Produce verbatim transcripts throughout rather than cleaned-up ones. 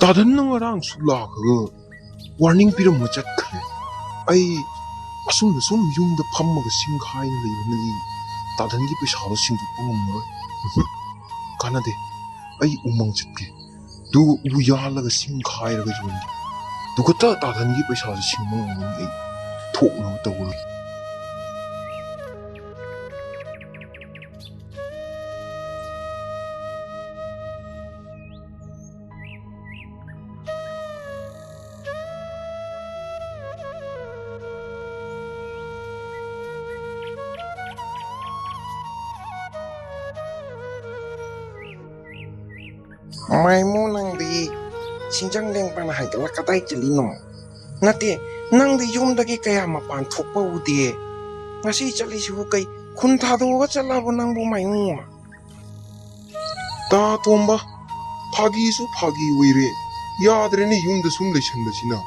ꯇꯥꯗꯟꯅ ꯉꯔꯥꯡꯁꯨ ꯂꯥꯛꯑꯒ ꯋꯥꯔꯅꯤꯡ ꯄꯤꯔꯝꯃ ꯆꯠꯈ꯭ꯔꯦ꯫ ꯑꯩ ꯑꯁꯨꯝꯅ ꯁꯨꯝ ꯌꯨꯝꯗ ꯐꯝꯃꯒ ꯁꯤꯡ ꯈꯥꯏꯅ ꯂꯩꯕꯅꯗꯤ ꯇꯥꯗꯟꯒꯤ ꯄꯩꯁꯥꯗꯣ ꯁꯤꯡꯗꯣꯛꯄ ꯉꯝꯃꯔꯣꯏ꯫ ꯀꯥꯟꯅꯗꯦ, ꯑꯩ ꯎꯃꯪ ꯆꯠꯀꯦ꯫ ꯑꯗꯨꯒ ꯎ ꯌꯥꯜꯂꯒ ꯁꯤꯡ ꯈꯥꯏꯔꯒ ꯌꯣꯟꯒꯦ꯫ ꯑꯗꯨꯒ ꯇꯥꯗꯟꯒꯤ ꯄꯩꯁꯥꯁꯦ ꯁꯤꯡꯕ ꯉꯝꯒꯅꯤ ꯑꯩ꯫ ꯊꯣꯛꯅꯕ ꯇꯧꯔꯒꯦ꯫ ꯃꯥꯏꯃꯨ, ꯅꯪꯗꯤ ꯁꯤꯡꯖꯪ ꯂꯦꯡꯕꯅ ꯍꯥꯏꯒꯠꯂ ꯀꯗꯥꯏ ꯆꯠꯂꯤꯅꯣ? ꯅꯠꯇꯦ, ꯅꯪꯗꯤ ꯌꯨꯝꯗꯒꯤ ꯀꯌꯥ ꯃꯄꯥꯟ ꯊꯣꯛꯄ ꯎꯗꯦ꯫ ꯉꯁꯤ ꯆꯠꯂꯤꯁꯤꯕꯨ ꯀꯩ ꯈꯨꯟ ꯊꯥꯗꯣꯛꯑꯒ ꯆꯠꯂꯕꯣ ꯅꯪꯕꯨ, ꯃꯥꯏꯃꯨ? ꯇꯥ ꯇꯣꯝꯕ, ꯐꯥꯒꯤꯁꯨ ꯐꯥꯒꯤ ꯑꯣꯏꯔꯦ꯫ ꯌꯥꯗ꯭ꯔꯦꯅꯦ ꯌꯨꯝꯗ ꯁꯨꯝ ꯂꯩꯁꯟꯕꯁꯤꯅ꯫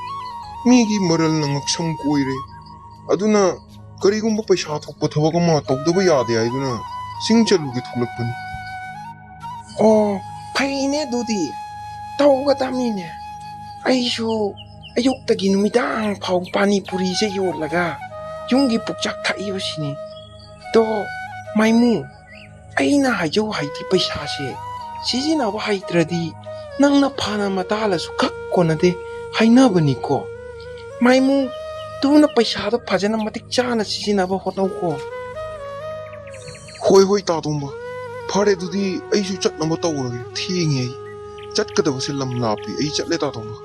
ꯃꯤꯒꯤ ꯃꯔꯜꯅ ꯉꯛꯁꯝ ꯀꯣꯏꯔꯦ꯫ ꯑꯗꯨꯅ ꯀꯔꯤꯒꯨꯝꯕ ꯄꯩꯁꯥ ꯊꯣꯛꯄ ꯊꯕꯛ ꯑꯃ ꯇꯧꯗꯕ ꯌꯥꯗꯦ ꯍꯥꯏꯗꯨꯅ ꯆꯤꯡ ꯆꯠꯂꯨꯒꯦ ꯊꯣꯛꯂꯛꯄꯅꯤ꯫ ꯑꯣ, ꯐꯩꯅꯦ ꯑꯗꯨꯗꯤ꯫ ꯇꯧꯒꯗꯕꯅꯤꯅꯦ꯫ ꯑꯩꯁꯨ ꯑꯌꯨꯛꯇꯒꯤ ꯅꯨꯃꯤꯗꯥꯡ ꯐꯥꯎ ꯄꯥꯅꯤ ꯄꯨꯔꯤꯁꯦ ꯌꯣꯜꯂꯒ ꯌꯨꯝꯒꯤ ꯄꯨꯛꯆꯥꯛ ꯊꯛꯏꯕꯁꯤꯅꯤ꯫ ꯑꯗꯣ ꯃꯥꯏꯃꯨ, ꯑꯩꯅ ꯍꯥꯏꯖꯧ ꯍꯥꯏꯗꯤ ꯄꯩꯁꯥꯁꯦ ꯁꯤꯖꯤꯟꯅꯕ ꯍꯩꯇ꯭ꯔꯗꯤ ꯅꯪꯅ ꯐꯅ ꯃꯇꯥꯜꯂꯁꯨ ꯈꯛ ꯀꯣꯟꯅꯗꯦ ꯍꯥꯏꯅꯕꯅꯤꯀꯣ꯫ ꯃꯥꯏꯃꯨ, ꯑꯗꯨꯅ ꯄꯩꯁꯥꯗꯣ ꯐꯖꯅ ꯃꯇꯤꯛ ꯆꯥꯅ ꯁꯤꯖꯤꯟꯅꯕ ꯍꯣꯠꯅꯧꯀꯣ꯫ ꯍꯣꯏ, ꯍꯣꯏ, ꯇꯥ ꯇꯣꯝꯕ꯫ ꯐꯔꯦ, ꯑꯗꯨꯗꯤ ꯑꯩꯁꯨ ꯆꯠꯅꯕ ꯇꯧꯔꯒꯦ꯫ ꯊꯦꯡꯉꯦ ꯑꯩ꯫ ꯆꯠꯀꯗꯕꯁꯦ ꯂꯝ ꯂꯥꯞꯄꯤ꯫ ꯑꯩ ꯆꯠꯂꯦ, ꯇꯥ ꯇꯣꯝꯕ꯫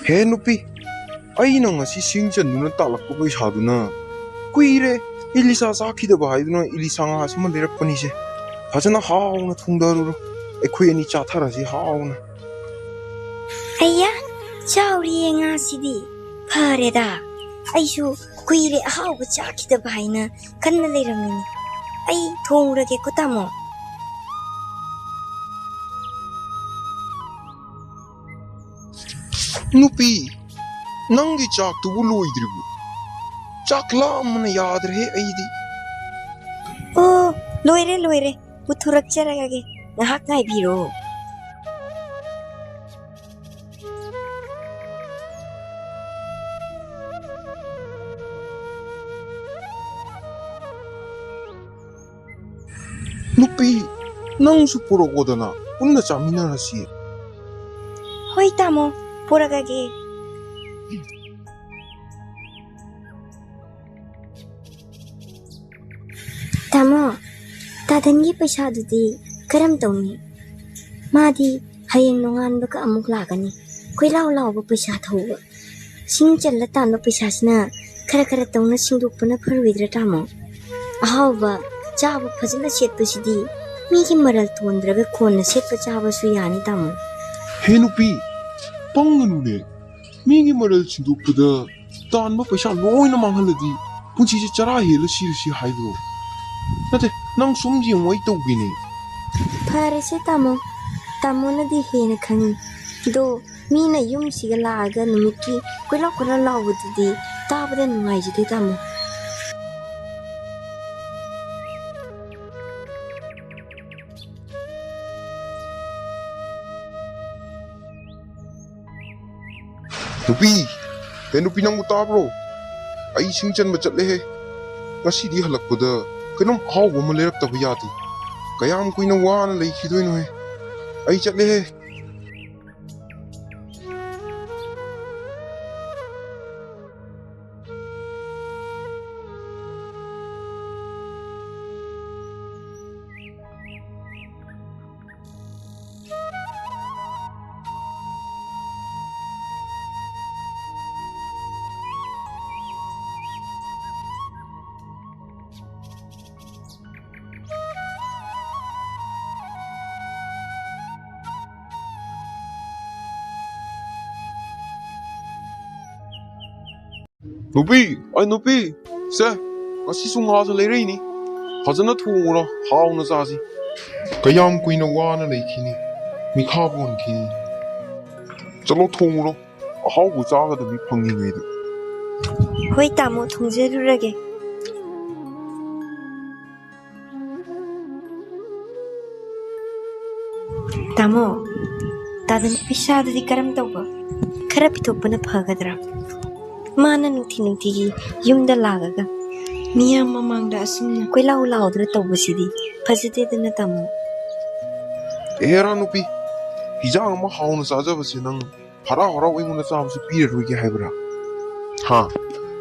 ꯍꯦ ꯅꯨꯄꯤ, ꯑꯩꯅ ꯉꯁꯤ ꯁꯤꯡ ꯆꯟꯗꯨꯅ ꯇꯥꯜꯂꯛꯄ ꯄꯩꯁꯥꯗꯨꯅ ꯀꯨꯏꯔꯦ ꯏꯂꯤꯁꯥ ꯆꯥꯈꯤꯗꯕ ꯍꯥꯏꯗꯨꯅ ꯏꯂꯤꯁꯥ ꯉꯥꯁꯤꯃ ꯂꯩꯔꯛꯄꯅꯤꯁꯦ꯫ ꯐꯖꯅ ꯍꯥꯎꯅ ꯊꯣꯡꯗꯔꯨꯔꯣ, ꯑꯩꯈꯣꯏ ꯑꯅꯤ ꯆꯥꯊꯔꯁꯤ ꯍꯥꯎꯅ꯫ ꯑꯩꯌꯥ, ꯆꯥꯎꯔꯤꯌꯦ ꯉꯥꯁꯤꯗꯤ꯫ ꯐꯔꯦꯗ, ꯑꯩꯁꯨ ꯀꯨꯏꯔꯦ ꯑꯍꯥꯎꯕ ꯆꯥꯈꯤꯗꯕ ꯍꯥꯏꯅ ꯈꯟꯅ ꯂꯩꯔꯝꯃꯤꯅꯤ꯫ ꯑꯩ ꯊꯣꯡꯉꯨꯔꯒꯦꯀꯣ, ꯇꯥꯃꯣ꯫ ꯅꯨꯄꯤ, ꯅꯪꯒꯤ ꯆꯥꯛꯇꯨꯕꯨ ꯂꯣꯏꯗ꯭ꯔꯤꯕꯣ? ꯆꯥꯛ ꯂꯥꯝꯕꯅ ꯌꯥꯗ꯭ꯔꯦꯍꯦ ꯑꯩꯗꯤ꯫ ꯑꯣ, ꯂꯣꯏꯔꯦ, ꯂꯣꯏꯔꯦ꯫ ꯄꯨꯊꯣꯔꯛꯆꯔꯒꯦ꯫ ꯉꯥꯏꯍꯥꯛ ꯉꯥꯏꯕꯤꯔꯣ꯫ ꯅꯨꯄꯤ, ꯅꯪꯁꯨ ꯄꯨꯔꯛꯑꯣꯗꯅ, ꯄꯨꯟꯅ ꯆꯥꯃꯤꯟꯅꯔꯁꯤ꯫ ꯍꯣꯏ ꯇꯥꯃꯣ, ꯄꯨꯔꯛꯑꯒꯦ꯫ ꯇꯥꯃꯣ, ꯇꯥꯗꯟꯒꯤ ꯄꯩꯁꯥꯗꯨꯗꯤ ꯀꯔꯝ ꯇꯧꯅꯤ? ꯃꯥꯗꯤ ꯍꯌꯦꯡ ꯅꯣꯡꯉꯥꯟꯕꯒ ꯑꯃꯨꯛ ꯂꯥꯛꯀꯅꯤ꯫ ꯀꯣꯏꯂꯥꯎ ꯂꯥꯎꯕ ꯄꯩꯁꯥ ꯊꯧꯕ꯫ ꯁꯤꯡ ꯆꯜꯂ ꯇꯥꯟꯕ ꯄꯩꯁꯥꯁꯤꯅ ꯈꯔ ꯈꯔ ꯇꯧꯅ ꯁꯤꯡꯗꯣꯛꯄꯅ ꯐꯔꯣꯏꯗ꯭ꯔꯥ, ꯇꯥꯃꯣ? ꯑꯍꯥꯎꯕ ꯆꯥꯕ ꯐꯖꯅ ꯁꯦꯠꯄꯁꯤꯗꯤ ꯃꯤꯒꯤ ꯃꯔꯜ ꯇꯣꯟꯗ꯭ꯔꯒ ꯀꯣꯟꯅ ꯁꯦꯠꯄ ꯆꯥꯕꯁꯨ ꯌꯥꯅꯤ, ꯇꯥꯃꯣ꯫ ꯍꯦ ꯅꯨꯄꯤ, ꯄꯪꯒꯅꯨꯅꯦ꯫ ꯃꯤꯒꯤ ꯃꯔꯜ ꯁꯤꯡꯗꯣꯛꯄꯗ ꯇꯥꯟꯕ ꯄꯩꯁꯥ ꯂꯣꯏꯅ ꯃꯥꯡꯍꯜꯂꯗꯤ ꯄꯨꯟꯁꯤꯁꯦ ꯆꯔꯥ ꯍꯦꯜꯂ ꯁꯤꯔꯁꯤ ꯍꯥꯏꯕ꯭ꯔꯣ? ꯅꯠꯇꯦ, ꯅꯪ ꯁꯨꯝ ꯌꯦꯡꯉꯣ, ꯑꯩ ꯇꯧꯒꯦꯅꯦ꯫ ꯐꯔꯦꯁꯦ ꯇꯥꯃꯣ, ꯇꯥꯃꯣꯅꯗꯤ ꯍꯦꯟꯅ ꯈꯪꯉꯤ꯫ ꯑꯗꯣ ꯃꯤꯅ ꯌꯨꯝꯁꯤꯒ ꯂꯥꯛꯑꯒ ꯅꯨꯃꯤꯠꯀꯤ ꯀꯣꯏꯂꯥꯎ ꯀꯣꯏꯂꯥꯎ ꯂꯥꯎꯕꯗꯨꯗꯤ ꯇꯥꯕꯗ ꯅꯨꯡꯉꯥꯏꯖꯗꯦ ꯇꯥꯃꯣ꯫ ꯅꯨꯄꯤ, ꯍꯦ ꯅꯨꯄꯤ, ꯅꯪꯕꯨ ꯇꯥꯕ꯭ꯔꯣ? ꯑꯩ ꯁꯤꯡ ꯆꯟꯕ ꯆꯠꯂꯦꯍꯦ꯫ ꯉꯁꯤꯗꯤ ꯍꯜꯂꯛꯄꯗ ꯀꯩꯅꯣꯝ ꯑꯍꯥꯎꯕ ꯑꯃ ꯂꯩꯔꯛꯇꯕ ꯌꯥꯗꯦ꯫ ꯀꯌꯥꯝ ꯀꯨꯏꯅ ꯋꯥꯅ ꯂꯩꯈꯤꯗꯣꯏꯅꯣꯍꯦ? ꯑꯩ ꯆꯠꯂꯦꯍꯦ꯫ ꯅꯨꯄꯤ, ꯑꯩ ꯅꯨꯄꯤ, ꯁꯦ, ꯉꯁꯤꯁꯨ ꯉꯥꯁꯨ ꯂꯩꯔꯛꯏꯅꯤ꯫ ꯐꯖꯅ ꯊꯣꯡꯉꯨꯔꯣ, ꯍꯥꯎꯅ ꯆꯥꯁꯤ꯫ ꯀꯌꯥꯝ ꯀꯨꯏꯅ ꯋꯥꯅ ꯂꯩꯈꯤꯅꯤ? ꯃꯤꯈꯥ ꯄꯣꯟꯈꯤꯅꯤ꯫ ꯆꯠꯂꯣ, ꯊꯣꯡꯉꯨꯔꯣ, ꯑꯍꯥꯎꯕ ꯆꯥꯒꯗꯕꯤ ꯐꯪꯉꯤꯉꯩꯗ꯫ ꯍꯣꯏ ꯇꯥꯃꯣ, ꯊꯣꯡꯖꯔꯨꯔꯒꯦ꯫ ꯇꯥꯃꯣ, ꯇꯥꯗꯟ ꯄꯩꯁꯥꯗꯨꯗꯤ ꯀꯔꯝ ꯇꯧꯕ? ꯈꯔ ꯄꯤꯊꯣꯛꯄꯅ ꯐꯒꯗ꯭ꯔꯥ? ꯃꯥꯅ ꯅꯨꯡꯇꯤ ꯅꯨꯡꯇꯤꯒꯤ ꯌꯨꯝꯗ ꯂꯥꯛꯑꯒ ꯃꯤꯌꯥꯝ ꯃꯃꯥꯡꯗ ꯑꯁꯨꯝꯅ ꯀꯣꯏꯂꯥꯎ ꯂꯥꯎꯗꯅ ꯇꯧꯕꯁꯤꯗꯤ ꯐꯖꯗꯦꯗꯅ, ꯇꯥꯃꯣ꯫ ꯑꯦꯔꯥ ꯅꯨꯄꯤ, ꯍꯤꯟꯖꯥꯡ ꯑꯃ ꯍꯥꯎꯅ ꯆꯥꯖꯕꯁꯦ ꯅꯪ ꯍꯔꯥꯎ ꯍꯔꯥꯎ ꯑꯩꯉꯣꯟꯗ ꯆꯥꯕꯁꯦ ꯄꯤꯔꯔꯣꯏꯒꯦ ꯍꯥꯏꯕ꯭ꯔꯥ? ꯍꯥ?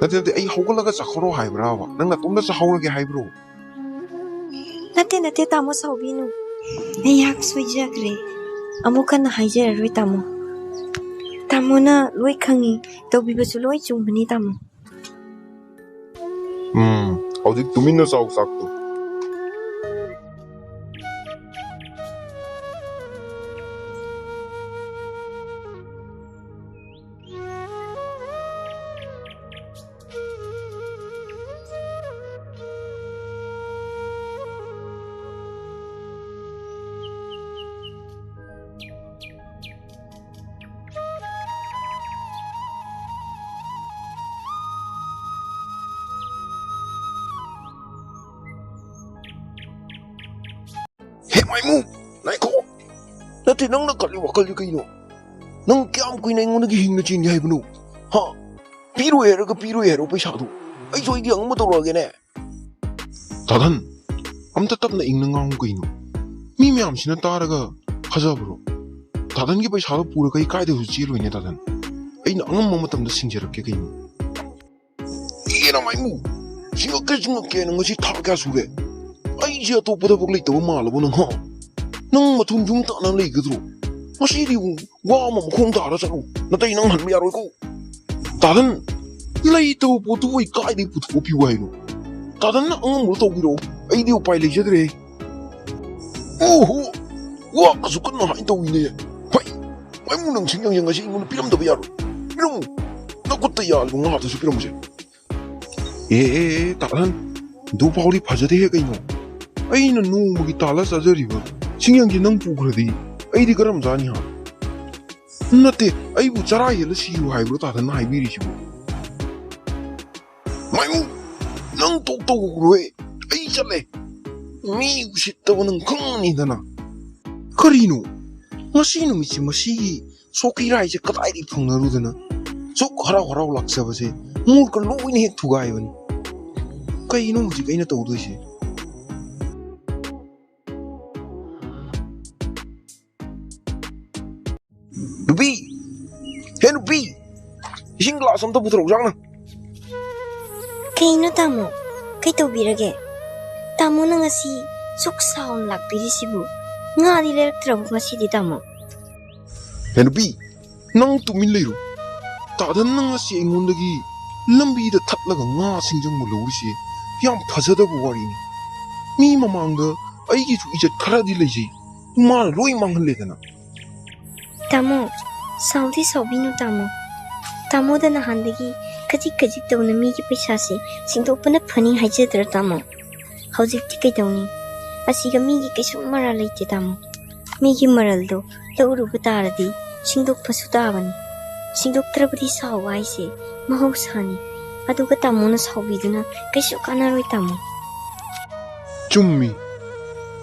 ꯅꯠꯇꯦ, ꯅꯠꯇꯦ, ꯑꯩ ꯍꯧꯒꯠꯂꯒ ꯆꯥꯈꯠꯂꯣ ꯍꯥꯏꯕ꯭ꯔꯥꯕ? ꯅꯪ ꯅꯇꯣꯝꯇ ꯆꯥꯍꯧꯔꯒꯦ ꯍꯥꯏꯕ꯭ꯔꯣ? ꯅꯠꯇꯦ, ꯅꯠꯇꯦ, ꯇꯥꯃꯣ, ꯁꯥꯎꯕꯤꯅꯨ꯫ ꯑꯩꯍꯥꯛ ꯁꯣꯏꯖꯈ꯭ꯔꯦ꯫ ꯑꯃꯨꯛ ꯍꯟꯅ ꯍꯥꯏꯖꯔꯔꯣꯏ, ꯇꯥꯃꯣ꯫ ꯇꯥꯃꯣꯅ ꯂꯣꯏ ꯈꯪꯉꯤ, ꯇꯧꯕꯤꯕꯁꯨ ꯂꯣꯏ ꯆꯨꯝꯕꯅꯤ, ꯇꯥꯃꯣ꯫ ꯎꯝ, ꯍꯧꯖꯤꯛ ꯇꯨꯃꯤꯟꯅ ꯆꯥꯎ ꯆꯥꯛꯇꯣ꯫ ꯍꯦ ꯃꯥꯏꯃꯨ, ꯉꯥꯏꯈꯣ꯫ ꯅꯠꯇꯦ, ꯅꯪꯅ ꯈꯜꯂꯤ ꯋꯥꯈꯜꯁꯤ ꯀꯩꯅꯣ? ꯅꯪ ꯀꯌꯥꯝ ꯀꯨꯏꯅ ꯑꯩꯉꯣꯟꯗꯒꯤ ꯍꯤꯡꯅ ꯆꯦꯟꯒꯦ ꯍꯥꯏꯕꯅꯣ? ꯍꯥ? ꯄꯤꯔꯣꯏ ꯍꯥꯏꯔꯒ ꯄꯤꯔꯣꯏ ꯍꯥꯏꯔꯣ ꯄꯩꯁꯥꯗꯣ? ꯑꯩꯁꯨ ꯑꯩꯒꯤ ꯑꯉꯝꯕ ꯇꯧꯔꯛꯑꯒꯦꯅꯦ꯫ ꯇꯥꯗꯟ, ꯑꯝꯇ ꯇꯞꯅ ꯏꯪꯅ ꯉꯥꯡꯉꯨ ꯀꯩꯅꯣ? ꯃꯤ ꯃꯌꯥꯝꯁꯤꯅ ꯇꯥꯔꯒ ꯐꯖꯕ꯭ꯔꯣ? ꯇꯥꯗꯟꯒꯤ ꯄꯩꯁꯥꯗꯣ ꯄꯨꯔꯒ ꯑꯩ ꯀꯥꯏꯗꯁꯨ ꯆꯦꯜꯂꯣꯏꯅꯦ ꯇꯥꯗꯟ꯫ ꯑꯩꯅ ꯑꯉꯝꯕ ꯃꯇꯝꯗ ꯁꯤꯡꯖꯔꯛꯀꯦ ꯀꯩꯅꯣ꯫ ꯏꯔꯥ ꯃꯥꯏꯃꯨ, ꯁꯤꯡꯉꯛꯀꯦ ꯁꯤꯡꯉꯛꯀꯦꯅ ꯉꯁꯤ ꯊꯥ ꯀꯌꯥ ꯁꯨꯔꯦ? ꯑꯩꯁꯦ ꯑꯇꯣꯞꯄ ꯊꯕꯛ ꯂꯩꯇꯕ ꯃꯥꯜꯂꯕꯣ ꯅꯪ, ꯍꯥ? ꯅꯪ ꯃꯊꯨꯝ ꯁꯨꯝ ꯇꯥꯅ ꯂꯩꯒꯗ꯭ꯔꯣ? ꯉꯁꯤꯗꯤ ꯋꯥ ꯑꯃ ꯃꯈꯣꯡ ꯊꯥꯔ ꯆꯠꯂꯨ, ꯅꯇꯩ ꯅꯪ ꯍꯟꯕ ꯌꯥꯔꯣꯏꯀꯣ꯫ ꯇꯥꯗꯟ, ꯂꯩꯇꯕ ꯄꯣꯠꯇꯨꯕꯨ ꯑꯩ ꯀꯥꯏꯗꯒꯤ ꯄꯨꯊꯣꯛꯑ ꯄꯤꯌꯨ ꯍꯥꯏꯅꯣ? ꯇꯥꯗꯟꯅ ꯑꯉꯝꯕꯗꯣ ꯇꯧꯕꯤꯔꯛꯑꯣ, ꯑꯩꯗꯤ ꯎꯄꯥꯏ ꯂꯩꯖꯗ꯭ꯔꯦ꯫ ꯑꯣꯍꯣ, ꯋꯥ ꯑꯁꯨꯛ ꯀꯟꯅ ꯍꯥꯏ ꯇꯧꯏꯅꯦ꯫ ꯍꯣꯏ, ꯃꯥꯏꯃꯨ ꯅꯪ ꯁꯤꯡ ꯌꯥꯡ ꯌꯥꯡ ꯑꯁꯤ ꯑꯩꯉꯣꯟꯗ ꯄꯤꯔꯝꯗꯕ ꯌꯥꯔꯣꯏ꯫ ꯄꯤꯔꯝꯃꯨ꯫ ꯈꯨꯠꯇ ꯌꯥꯜꯂꯤꯕ ꯉꯥꯗꯨꯁꯨ ꯄꯤꯔꯝꯃꯨꯁꯦ꯫ ꯑꯦ, ꯑꯦ, ꯑꯦ, ꯇꯥꯍꯟ, ꯗꯨꯐꯥꯎꯗꯤ ꯐꯖꯗꯦꯍꯦ ꯀꯩꯅꯣ꯫ ꯑꯩꯅ ꯅꯣꯡꯃꯒꯤ ꯇꯥꯜꯂ ꯆꯥꯖꯔꯤꯕ ꯁꯤꯡꯌꯪꯁꯤ ꯅꯪ ꯄꯨꯈ꯭ꯔꯗꯤ ꯑꯩꯗꯤ ꯀꯔꯝ ꯆꯥꯅꯤ ꯍꯥ? ꯅꯠꯇꯦ, ꯑꯩꯕꯨ ꯆꯔꯥ ꯍꯦꯜꯂ ꯁꯤꯌꯨ ꯍꯥꯏꯕ꯭ꯔꯣ ꯇꯥꯗꯅ ꯍꯥꯏꯕꯤꯔꯤꯁꯤꯕꯨ? ꯃꯥꯏꯃꯨ, ꯅꯪ ꯇꯣꯛ ꯇꯧꯈ꯭ꯔꯣꯍꯦ, ꯑꯩ ꯆꯠꯂꯦ꯫ ꯃꯤ ꯎꯁꯤꯠꯇꯕ ꯅꯪ ꯈꯪꯉꯅꯤꯗꯅ꯫ ꯀꯔꯤꯅꯣ? ꯉꯁꯤ ꯅꯨꯃꯤꯠꯁꯤ ꯃꯁꯤꯒꯤ ꯁꯣꯀꯤ ꯔꯥꯏꯁꯦ ꯀꯗꯥꯏꯗꯒꯤ ꯐꯪꯅꯔꯨꯗꯅ ꯁꯨꯛ ꯍꯔꯥꯎ ꯍꯔꯥꯎ ꯂꯥꯛꯆꯕꯁꯦ ꯃꯨꯔꯀ ꯂꯣꯏꯅ ꯍꯦꯛ ꯊꯨꯒꯥꯏꯕꯅꯤ꯫ ꯀꯩꯅꯣ ꯍꯧꯖꯤꯛ ꯑꯩꯅ ꯇꯧꯗꯣꯏꯁꯦ? ꯅꯨꯄꯤ! ꯍꯦ ꯅꯨꯄꯤ! ꯏꯁꯤꯡ ꯒ꯭ꯂꯥꯁ ꯑꯝꯇ ꯄꯨꯊꯣꯔꯛꯎ ꯆꯥꯡꯅ꯫ ꯀꯩꯅꯣ ꯇꯥꯃꯣ? ꯀꯩ ꯇꯧꯕꯤꯔꯒꯦ? ꯇꯥꯃꯣꯅ ꯉꯁꯤ ꯁꯨꯛ ꯁꯥꯎꯅ ꯂꯥꯛꯄꯤꯔꯤꯁꯤꯕꯨ? ꯉꯥꯗꯤ ꯂꯩꯔꯛꯇ꯭ꯔꯕꯣ ꯉꯁꯤꯗꯤ ꯇꯥꯃꯣ? ꯍꯦ ꯅꯨꯄꯤ, ꯅꯪ ꯇꯨꯃꯤꯟ ꯂꯩꯔꯨ꯫ ꯇꯥꯗꯅ ꯉꯁꯤ ꯑꯩꯉꯣꯟꯗꯒꯤ ꯂꯝꯕꯤꯗ ꯊꯠꯂꯒ ꯉꯥ ꯁꯤꯡꯖꯪꯕ ꯂꯧꯔꯤꯁꯦ ꯌꯥꯝ ꯐꯖꯗꯕ ꯋꯥꯔꯤꯅꯤ꯫ ꯃꯤ ꯃꯃꯥꯡꯗ ꯑꯩꯒꯤꯁꯨ ꯏꯖꯠ ꯈꯔꯗꯤ ꯂꯩꯖꯩ꯫ ꯃꯥꯅ ꯂꯣꯏ ꯃꯥꯡꯍꯜꯂꯦꯗꯅ꯫ ꯇꯥꯃꯣ, ꯁꯥꯎꯗꯤ ꯁꯥꯎꯕꯤꯅꯨ ꯇꯥꯃꯣ꯫ ꯇꯥꯃꯣꯗ ꯅꯍꯥꯟꯗꯒꯤ ꯈꯖꯤꯛ ꯈꯖꯤꯛ ꯇꯧꯅ ꯃꯤꯒꯤ ꯄꯩꯁꯥꯁꯦ ꯁꯤꯡꯗꯣꯛꯄꯅ ꯐꯅꯤ ꯍꯥꯏꯖꯗ꯭ꯔꯥ ꯇꯥꯃꯣ? ꯍꯧꯖꯤꯛꯇꯤ ꯀꯩꯗꯧꯅꯤ? ꯑꯁꯤꯒ ꯃꯤꯒꯤ ꯀꯩꯁꯨ ꯃꯔꯥ ꯂꯩꯇꯦ ꯇꯥꯃꯣ꯫ ꯃꯤꯒꯤ ꯃꯔꯜꯗꯣ ꯂꯧꯔꯨꯕ ꯇꯥꯔꯗꯤ ꯁꯤꯡꯗꯣꯛꯄꯁꯨ ꯇꯥꯕꯅꯤ꯫ ꯁꯤꯡꯗꯣꯛꯇ꯭ꯔꯕꯗꯤ ꯁꯥꯎꯕ ꯍꯥꯏꯁꯦ ꯃꯍꯧꯁꯥꯅꯤ꯫ ꯑꯗꯨꯒ ꯇꯥꯃꯣꯅ ꯁꯥꯎꯕꯤꯗꯨꯅ ꯀꯩꯁꯨ ꯀꯥꯟꯅꯔꯣꯏ ꯇꯥꯃꯣ꯫ ꯆꯨꯝꯃꯤ꯫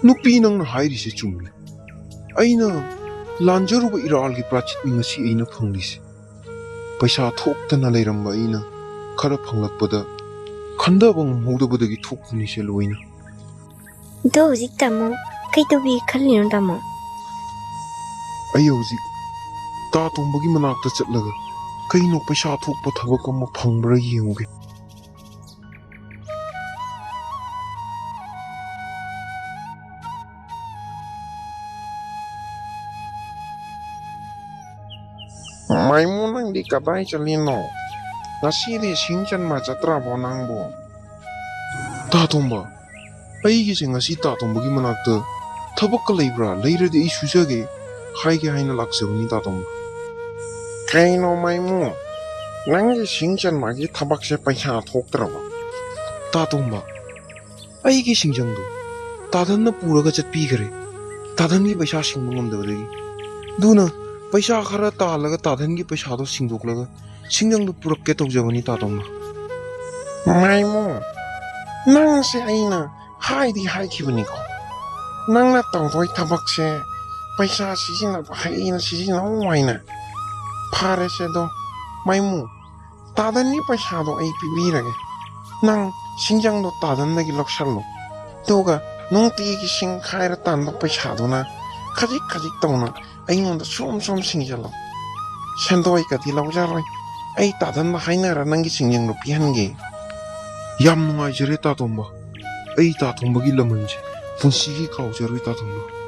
ꯅꯨꯄꯤ ꯅꯪꯅ ꯍꯥꯏꯔꯤꯁꯦ ꯆꯨꯝꯃꯤ꯫ ꯑꯩꯅ ꯂꯥꯟꯖꯔꯨꯕ ꯏꯔꯥꯜꯒꯤ ꯄ꯭ꯔꯥꯆꯤꯠꯅꯤ ꯉꯁꯤ ꯑꯩꯅ ꯐꯪꯂꯤꯁꯦ꯫ ꯄꯩꯁꯥ ꯊꯣꯛꯇꯅ ꯂꯩꯔꯝꯕ ꯑꯩꯅ ꯈꯔ ꯐꯪꯂꯛꯄꯗ ꯈꯟꯊꯕ ꯉꯝꯍꯧꯗꯕꯗꯒꯤ ꯊꯣꯛꯄꯅꯤꯁꯦ ꯂꯣꯏꯅ꯫ ꯑꯗꯣ ꯍꯧꯖꯤꯛ ꯇꯥꯃꯣ ꯀꯩ ꯇꯧꯕꯤꯒꯦ ꯈꯜꯂꯤꯅꯣ ꯇꯥꯃꯣ? ꯑꯩ ꯍꯧꯖꯤꯛ ꯇꯥ ꯇꯣꯝꯕꯒꯤ ꯃꯅꯥꯛꯇ ꯆꯠꯂꯒ ꯀꯩꯅꯣ ꯄꯩꯁꯥ ꯊꯣꯛꯄ ꯊꯕꯛ ꯑꯃ ꯐꯪꯕ꯭ꯔꯥ ꯌꯦꯡꯉꯨꯒꯦ꯫ ꯃꯥꯏꯃꯨ, ꯅꯪꯗꯤ ꯀꯗꯥꯏ ꯆꯠꯂꯤꯅꯣ? ꯉꯁꯤꯗꯤ ꯁꯤꯡ ꯆꯟꯕ ꯆꯠꯇ꯭ꯔꯕꯣ ꯅꯪꯕꯨ? ꯇꯥ ꯇꯣꯝꯕ, ꯑꯩꯒꯤꯁꯦ ꯉꯁꯤ ꯇꯥ ꯇꯣꯝꯕꯒꯤ ꯃꯅꯥꯛꯇ ꯊꯕꯛꯀ ꯂꯩꯕ꯭ꯔꯥ? ꯂꯩꯔꯗꯤ ꯑꯩ ꯁꯨꯖꯒꯦ ꯍꯥꯏꯒꯦ ꯍꯥꯏꯅ ꯂꯥꯛꯆꯕꯅꯤ ꯇꯥ ꯇꯣꯝꯕ꯫ ꯀꯩꯅꯣ ꯃꯥꯏꯃꯨ? ꯅꯪꯒꯤ ꯁꯤꯡ ꯆꯟꯕꯒꯤ ꯊꯕꯛꯁꯦ ꯄꯩꯁꯥ ꯊꯣꯛꯇ꯭ꯔꯕ? ꯇꯥ ꯇꯣꯝꯕ, ꯑꯩꯒꯤ ꯁꯤꯡꯖꯪꯗꯨ ꯇꯥꯗꯟꯅ ꯄꯨꯔꯒ ꯆꯠꯄꯤꯈ꯭ꯔꯦ꯫ ꯇꯥꯗꯟꯒꯤ ꯄꯩꯁꯥ ꯁꯤꯡꯕ ꯉꯝꯗꯕꯗꯒꯤ꯫ ꯑꯗꯨꯅ ꯄꯩꯁꯥ ꯈꯔ ꯇꯥꯜꯂꯒ ꯇꯥꯗꯟꯒꯤ ꯄꯩꯁꯥꯗꯣ ꯁꯤꯡꯗꯣꯛꯂꯒ ꯁꯤꯡꯖꯪꯗꯨ ꯄꯨꯔꯛꯀꯦ ꯇꯧꯖꯕꯅꯤ, ꯇꯥ ꯇꯣꯝꯕ꯫ ꯃꯥꯏꯃꯨ, ꯅꯪꯁꯦ ꯑꯩꯅ ꯍꯥꯏꯗꯤ ꯍꯥꯏꯈꯤꯕꯅꯤꯀꯣ, ꯅꯪꯅ ꯇꯧꯗꯣꯏ ꯊꯕꯛꯁꯦ ꯄꯩꯁꯥ ꯁꯤꯖꯤꯟꯅꯕ ꯍꯩꯅ ꯁꯤꯖꯤꯟꯅꯧ ꯍꯥꯏꯅ꯫ ꯐꯔꯦꯁꯦ ꯑꯗꯣ, ꯃꯥꯏꯃꯨ, ꯇꯥꯗꯟꯒꯤ ꯄꯩꯁꯥꯗꯣ ꯑꯩ ꯄꯤꯕꯤꯔꯒꯦ꯫ ꯅꯪ ꯁꯤꯡꯖꯪꯗꯣ ꯇꯥꯗꯟꯗꯒꯤ ꯂꯧꯁꯜꯂꯣ꯫ ꯑꯗꯨꯒ ꯅꯨꯡꯇꯤꯒꯤ ꯁꯤꯡ ꯈꯥꯏꯔ ꯇꯥꯟꯕ ꯄꯩꯁꯥꯗꯨꯅ ꯈꯖꯤꯛ ꯈꯖꯤꯛ ꯇꯧꯅ ꯑꯩꯉꯣꯟꯗ ꯁꯨꯝ ꯁꯨꯝ ꯁꯤꯡꯖꯜꯂꯣ꯫ ꯁꯦꯟꯗꯣꯏꯒꯗꯤ ꯂꯧꯖꯔꯣꯏ꯫ ꯑꯩ ꯇꯥꯗꯟꯗ ꯍꯥꯏꯅꯔ ꯅꯪꯒꯤ ꯁꯤꯡꯖꯪꯗꯣ ꯄꯤꯍꯟꯒꯦ꯫ ꯌꯥꯝ ꯅꯨꯡꯉꯥꯏꯖꯔꯦ, ꯇꯥ ꯇꯣꯝꯕ꯫ ꯑꯩ ꯇꯥ ꯇꯣꯝꯕꯒꯤ ꯂꯃꯟꯁꯦ ꯄꯨꯟꯁꯤꯒꯤ ꯀꯥꯎꯖꯔꯣꯏ, ꯇꯥ ꯇꯣꯝꯕ꯫